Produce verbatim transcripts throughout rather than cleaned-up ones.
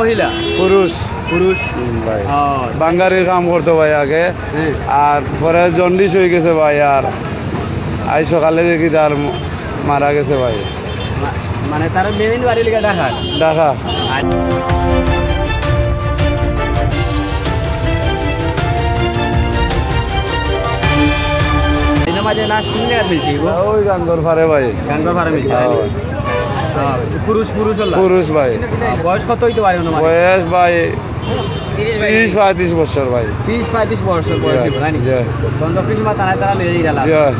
মহিলা? পুরুষ। পুরুষ? হুম, ভাই। ও। বাঙ্গারির কাম করতো ভাই আগে। হুম। আর পরে জন্ডিস হয়ে গেছে ভাই, আর আজ সকালে দেখি তার ম-, মারা গেছে ভাই। মা-, মানে তার মেইন বাড়ি লিগা ঢাকা? ঢাকা। আর এর মাঝে লাশ কোন জায়গাত মিলছে গো? ওই গাঙ্গর পারে ভাই। গাঙ্গর পারে মিলছে? হ্যাঁ। হ্যাঁ, পুরুষ, পুরুষ হলো? পুরুষ ভাই। বয়স কত হইতে পারে অনুমানিক? বয়স ভাই তিরিশ পঁয়ত্রিশ বছর ভাই। তিরিশ পঁয়ত্রিশ বছর বয়স জি, হইব, তাই নি? জি। তখন তো কৃষ্ণ তারা তারা লইয়া গেল। জি।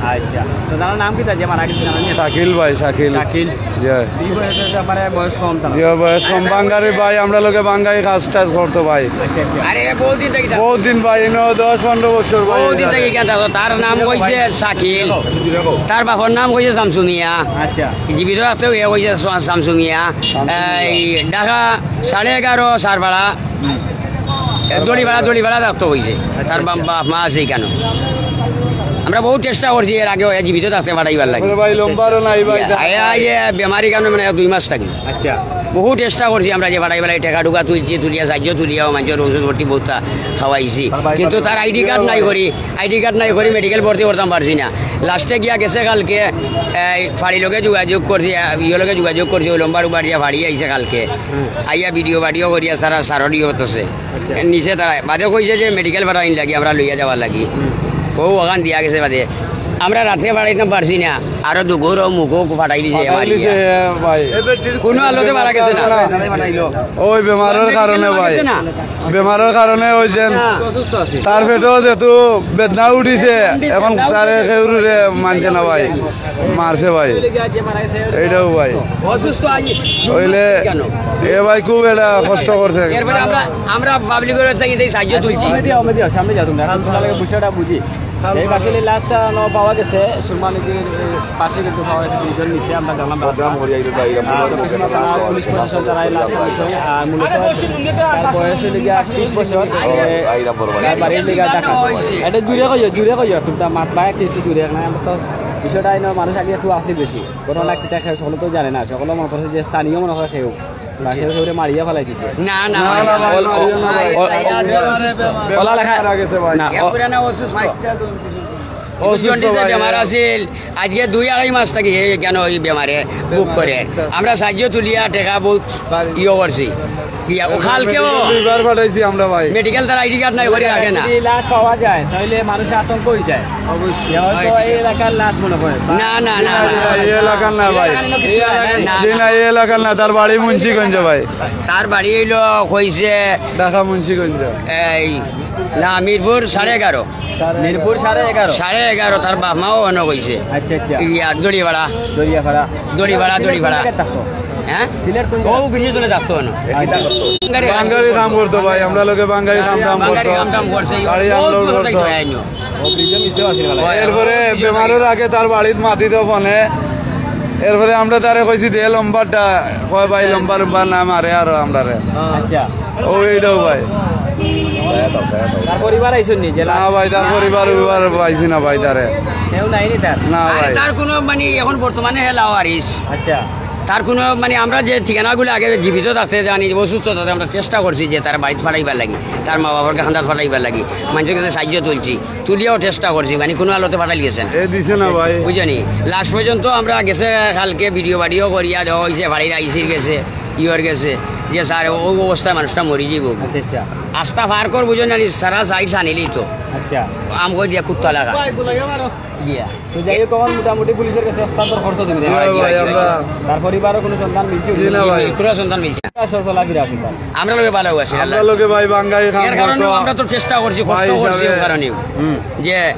আচ্ছা, তো তার নাম কি, তার যে মারা গেছে, জানা নেই? শাকিল ভাই, শাকিল। শাকিল। জি। এই বয়সে তো মানে বয়স কম তার। জি, বয়স কম। বাঙ্গারি ভাই, আমরা লগে বাঙ্গারি কাজ টাজ করতো ভাই। আচ্ছা, আচ্ছা। আরে, বহুত দিন থাকি। বহুত দিন ভাই, ইনো দশ পনেরো বছর ভাই। বহুত দিন থাকি কেন থাকো? তার নাম কইছে শাকিল। তার বাপর নাম কইছে শামসু মিয়া। আচ্ছা। জীবিত থাকতেও এ কইছে শা-, শামসু মিয়া। এই ঢাকা সাড়ে এগারো, সারপাড়া। হুম। এ, দড়িপাড়া, দড়িপাড়া থাকতো কইছে। আচ্ছা, তার বা-, আচ্ছা। বাপ মা আছে এখানে। আমরা বহুত চেষ্টা করছি এর আগে ওই জীবিত থাকতে পাঠাইবার লাগি। ভাই, লম্বারও নাই ভাই। ইয়া, আয়া, আয়া, বেমারি কারণে মানে দুই মাস থাকি। আচ্ছা। বহুত চেষ্টা করছি আমরা যে পাঠাইবার লাগি, টেকা টুকা তুলছি, তুলিয়া সাহায্য তুলিয়াও মানুষের ঔষধ ভর্তি বহুত খাওয়াইছি। তার ভাই কিন্তু তার আইডি কার্ড নাই করি, আইডি কার্ড নাই করি মেডিকেল ভর্তি করতাম পারছি না। লাস্টে গিয়া গেছে কালকে, এই, ফাড়ি লগে যোগাযোগ করছি, আ, ইয়ে লগে যোগাযোগ করছি, ওই লম্বার উবার দিয়া ফাড়ি আইছে কালকে। হুম। আইয়া ভিডিও বাডিও করিয়া সারা সারডিও হতেছে। আচ্ছা। নিচে তারা বাদে কইছে যে মেডিকেল ভাড়া আইন লাগি, আমরা লইয়া যাওয়ার লাগি। হুম। ও ওখান দিয়া গেছে বাদে। আমরা রাত্রে বাড়াইতাম পারছি না, আরো দুগুর ও মুখো ফাটাই দিছে ফাটাই মারিয়া। দিছে, ভাই। কোনো আলোতে মারা গেছে না। না। ওই বেমারর কারণে, ভাই। মারা গেছে না। বেমারর কারণে ওই যে না। অসুস্থ আছে। তার পেটও যেহেতু বেদনা উঠিছে, এখন তারে কেউরে মানছে না, ভাই। মারছে, ভাই। এইটাও, ভাই। অসুস্থ আই। হইলে কেন? এ, ভাই, খুব এটা কষ্ট করছে। এরপরে আমরা, আমরা পাবলিকের কাছে এই সাহায্য তুলছি। সামনে দিয়ে, সামনে দিয়ে, সামনে যাও তোমরা। এখন তোমার লাগে বিষয়টা বুঝি। এই আসলে লাশটা ন পাওয়া গেছে, সুরমা নদীর, এ, পাশে কিন্তু পাওয়া গেছে, দুইজন নিচে আমরা জানলাম। বদনাম করিয়া দিল ভাই, এরকম আহ, বড় লোকের লোকেশন লাশ, পুলিশ প্রশাসন তারা এই লাশ পাইছে। আর মূলত তার বয়স হইল গিয়া আটত্রিশ বছর। এ, তার বাড়ি হইল গিয়া ঢাকা। এটা জুড়ে কইও, জুড়ে কইও, তোমরা মাত পায় একটু, একটু জুড়ে, না, আমরা তো বিষয়টা এনে মানুষ আগে একটু আসে বেশি। ঘটনা কিতা কেউ সকলে তো জানে না, সকলে মনে করে যে স্থানীয় মনে হয় কেউ। বা কেউ কেউরে মারিয়া ফালাই দিছে। না, না, না, না, ভাই, ওলা লেখা মারা গেছে, ভাই। না, ও- অসুস্থ। অসুস্থ, জন্ডিসে ভাই। বেমার আছিল। আজকে দুই আড়াই মাস থাকি হে কেন ওই বেমারে ভোগ করে। আমরা সাহায্য তুলিয়া টেকা বহুত ইয়ে করছি। ইয়া, ও কালকেও দুইবার পাঠাইছি আমরা, ভাই। মেডিকেল তার আইডি কার্ড নাই, ওখানে রাখে না। যদি লাশ পাওয়া যায়, তাহলে মানুষ আতঙ্ক হয়ে যায়। অবশ্যই। এ হয়তো এই এলাকার লাশ মনে করে। না, না, না, না। এই এলাকার না, ভাই। এই এলাকার না। জি না, এই এলাকার না, তার বাড়ি মুন্সিগঞ্জ, ভাই। তার বাড়ি হইল কইছে ঢাকা মুন্সিগঞ্জ। এই, না, মিরপুর সাড়ে এগারো। মিরপুর সাড়ে এগারো। সাড়ে এগারো, তার বাপ মাও অনো কইছে। আচ্ছা, আচ্ছা। ইয়া, দড়িপাড়া। দড়িয়াপাড়া। দড়িপাড়া, সিলেট কোন দড়িপাড়া। জায়গায় থাকতো? হ্যাঁ? সিলেট কোন ও জায়গায়? গিরিজনে থাকতো অনো। এ, কিতা করতো? বাঙ্গারি কাম করতো, ভাই, আমরা লগে বাঙ্গারি কাম টাম বাঙ্গারি করতো। কাম টাম করছে। গাড়ি আনলোড করতো। ও, ব্রিজের নিচেও আছিল, ভাই। এরপরে বেমারের আগে তার বাড়িত মাতিতো ফোনে। এরপরে আমরা তারে কইছি, "দে লম্বারটা।" কয়, "ভাই, লম্বার উম্বার না মারে আরো আমরারে।" আচ্ছা। ও, এইটাও ভাই। তার পরিবার আইসেন নি? না ভাই, তার পরিবার উবার পাইছি না ভাই তারে। কেউ নাই নি তার? না আরে ভাই। তার কোনো, মানে, এখন বর্তমানে হে লাওয়ারিস। আচ্ছা। তার কোনো, মানে, আমরা যে ঠিকানাগুলো আগে জীবিত আছে, জানি, অসুস্থ আছে, আমরা চেষ্টা করছি যে তার বাড়িত ফাটাইবার লাগি, তার মা বাবার কান্দাত ফাটাইবার লাগি, মানুষের কাছে সাহায্য তুলছি, তুলিয়াও চেষ্টা করছি, মানে, কোনো আলোতে ফাটাইল গেছে না। এ দিছে না ভাই। বুঝছো নি? লাস্ট পর্যন্ত আমরা গেছে কালকে ভিডিও বাডিও করিয়া দেওয়া হয়েছে, বাড়ির আইসির গেছে, ইয়র গেছে, যে স্যার, ও অবস্থায় মানুষটা মরি যাইব। আচ্ছা, আচ্ছা। আস্তা পার্কর বুঝো না, সারা সাইড সানিলি তো। আচ্ছা। আম কই দিয়া কুত্তা লাগা। দিয়া। তো যাই হোক, এখন মোটামুটি পুলিশের কাছে হস্তান্তর করছো তুমি, তাই না? জি ভাই, আমরা তার পরিবারও কোনো সন্ধান মিলছে? জি না ভাই। কোনো সন্ধান মিলছে না। আসলে চলাফেরা আছে তার? আমরা লগে ভালো আছি, আমরা আল্লাহ। লগে ভাই বাঙ্গাই কাম এর কারণেও করতো। আমরা তো চেষ্টা করছি, কষ্ট ভাই করছি, হিসাবে। ওই কারণেও। হুম। যে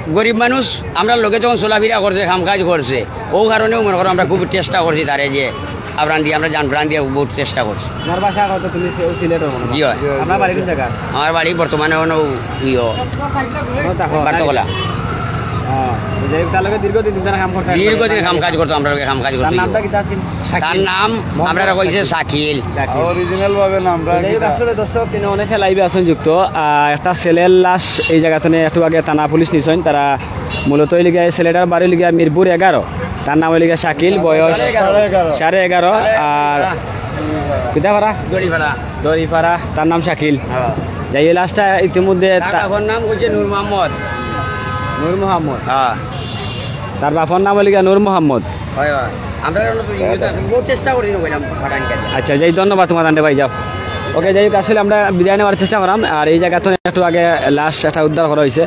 গরিব মানুষ, আমরা লগে যখন চলাফেরা করছে, কাম কাজ করছে, ও কারণেও মনে করো আমরা খুব চেষ্টা করছি তারে যে আবরান দিয়ে, আমরা জান প্রাণ দিয়ে বহুত চেষ্টা করছি। আপনার বাসা কত? তুমি সি-, সিলেটর মনে হয়। জি হয়। আপনার বাড়ি কোন জায়গা? আমার বাড়ি বর্তমানে হলো ইয়ো, ও, দেখো, বার্তাকলা। হ্যাঁ, তো যাই হোক, তার লগে দীর্ঘদিন ধরে কাম করতে দীর্ঘদিন কাম কাজ করতো, আমরা লগে কাম কাজ করতো। তার নামটা কিতা আছিল? তার নাম আমরা কইছে শাকিল। শাকিল। অরিজিনাল ভাবে নামটা তো যাই হোক, কিতা? আসলে দর্শক, তিনি অনেকে লাইভে আছেন যুক্ত। আহ, একটা ছেলের লাশ এই জায়গা থেকে একটু আগে থানা পুলিশ নিছেন, তারা মূলত ওই লিগে ছেলেটার বাড়ি লিগে মিরপুর এগারো, তার নাম ওই লিগে শাকিল, বয়স সাড়ে এগারো। আর কিতা পাড়া? দড়িপাড়া। দড়িপাড়া। তার নাম শাকিল। হ্যাঁ। যাই, এই লাশটা ইতিমধ্যে তার তা- বাবার নাম হচ্ছে নূর মোহাম্মদ। নূর মোহাম্মদ। হ্যাঁ। তার বাপর নাম হইল গিয়া নূর মোহাম্মদ। হয়, হয়। আমরা অন্য তো ইয়ে তো বহুত চেষ্টা করি না কইলাম পাঠান কাজে। আচ্ছা, যাই, ধন্যবাদ তোমার আন্ডে ভাই, যাও। ওকে, যাই হোক, আসলে আমরা বিদায় নেওয়ার চেষ্টা করাম। আর এই জায়গা তো একটু আগে লাশ একটা উদ্ধার করা হয়েছে,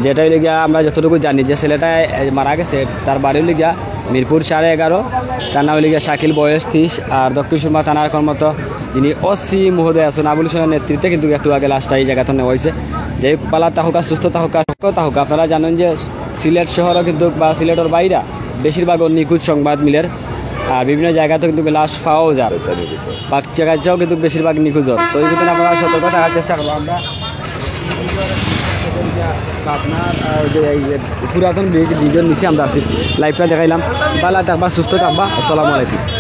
যেটা হইল গিয়া আমরা যতটুকু জানি যে ছেলেটা মারা গেছে, তার বাড়ি হইল গিয়া মিরপুর সাড়ে এগারো, তার নাম হইল গিয়া শাকিল, বয়স তিরিশ, আর দক্ষিণ সুরমা থানার কর্মরত যিনি ওসি মহোদয় আছেন, আবুল হোসেনের নেতৃত্বে কিন্তু একটু আগে লাশটা এই জায়গা তো নেওয়া হয়েছে। যাই হোক, ভালা থাকুকা, সুস্থ থাকুকা, সুস্থ থাকুকা। আপনারা জানেন যে সিলেট শহরও কিন্তু বা সিলেটের বাইরে বেশিরভাগ নিখোঁজ সংবাদ মিলের, আর বিভিন্ন জায়গাতে কিন্তু লাশ পাওয়াও যায়, বাচ্চা কাচ্চাও কিন্তু বেশিরভাগ নিখোঁজ হয়। তো এই ক্ষেত্রে আপনারা সতর্ক থাকার চেষ্টা করবো আমরা। আপনার আহ, যে এই যে পুরাতন ব্রিজ, ব্রিজের নিচে আমরা আছি, লাইভটা দেখাইলাম। ভালা থাকবা, সুস্থ থাকবা। আসসালামু আলাইকুম।